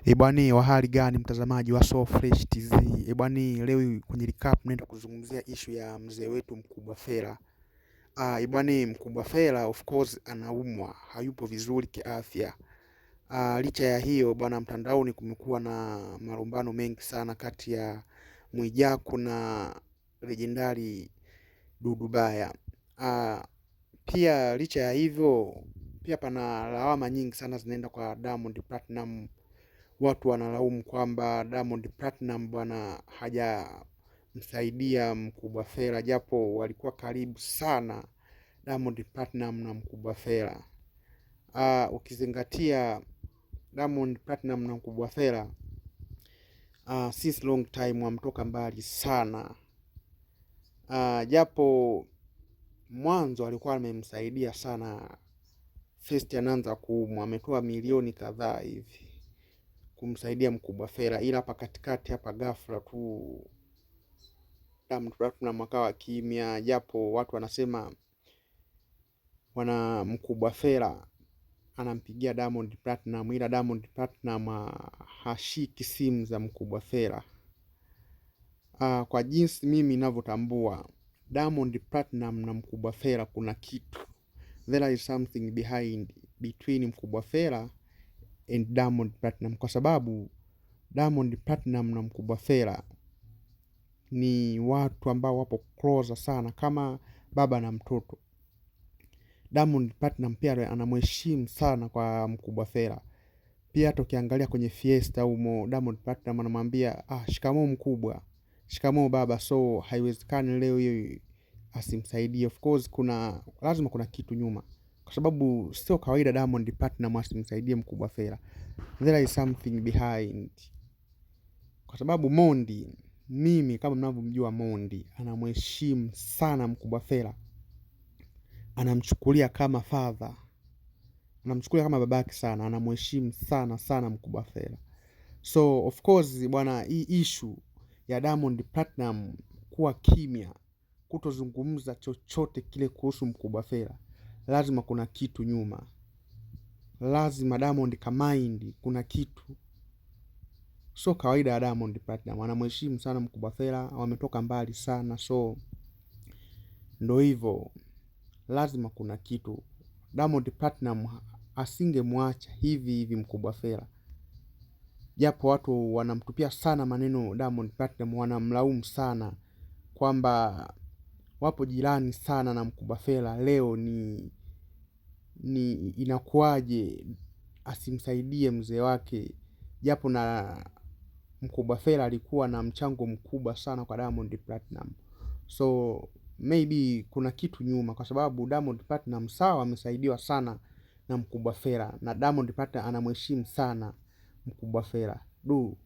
Ebwani wa hali gani mtazamaji wa So Fresh TV? Ebwani leo kwenye recap naenda kuzungumzia ishu ya mzee wetu Mkubwa Fella. Ebwani Mkubwa Fella of course anaumwa, hayupo vizuri kiafya. Licha ya hiyo bwana, mtandaoni kumekuwa na malumbano mengi sana kati ya Mwijaku na legendari Dudu Baya. Pia licha ya hivyo pia pana lawama nyingi sana zinaenda kwa Diamond Platinum. Watu wanalaumu kwamba Diamond Platinum bwana hajamsaidia Mkubwa Fella, japo walikuwa karibu sana Diamond Platinum na Mkubwa Fella. Ukizingatia Diamond Platinum na Mkubwa Fella since long time wamtoka mbali sana. Japo mwanzo alikuwa amemsaidia sana first anaanza kuumwa, ametoa milioni kadhaa hivi kumsaidia Mkubwa Fella, ila hapa katikati hapa ghafla tu Diamond Platinum akawa kimya, japo watu wanasema wana Mkubwa Fella anampigia Diamond Platinum, ila Diamond Platinum hashiki simu za Mkubwa Fella. Kwa jinsi mimi ninavyotambua Diamond Platinum na Mkubwa Fella kuna kitu, there is something behind between Mkubwa Fella and Diamond Platinum, kwa sababu Diamond Platinum na Mkubwa Fella ni watu ambao wapo closer sana kama baba na mtoto. Diamond Platinum pia anamheshimu sana kwa Mkubwa Fella. Pia hata ukiangalia kwenye Fiesta humo Diamond Platinum anamwambia shikamoo mkubwa, shikamoo baba. So haiwezekani leo hiyo asimsaidie. Of course kuna lazima kuna kitu nyuma, kwa sababu sio kawaida Diamond Platinum asimsaidie Mkubwa Fella. There is something behind, kwa sababu Mondi, mimi kama mnavyomjua Mondi anamheshimu sana Mkubwa Fella, anamchukulia kama father, anamchukulia kama babake sana, anamheshimu sana sana Mkubwa Fella. So of course bwana, hii issue ya Diamond Platinum kuwa kimya, kutozungumza chochote kile kuhusu Mkubwa Fella, lazima kuna kitu nyuma, lazima Diamond kamind kuna kitu. Sio kawaida ya Diamond Platinum, anamheshimu sana Mkubwa Fella, wametoka mbali sana, so ndo hivyo, lazima kuna kitu. Diamond Platinum asingemwacha hivi hivi Mkubwa Fella, japo watu wanamtupia sana maneno Diamond Platinum, wanamlaumu sana kwamba wapo jirani sana na Mkubwa Fella, leo ni inakuwaje asimsaidie mzee wake, japo na Mkubwa Fella alikuwa na mchango mkubwa sana kwa Diamond Platinum. So maybe kuna kitu nyuma, kwa sababu Diamond Platinum sawa amesaidiwa sana na Mkubwa Fella, na Diamond Platinum anamheshimu sana Mkubwa Fella. Du.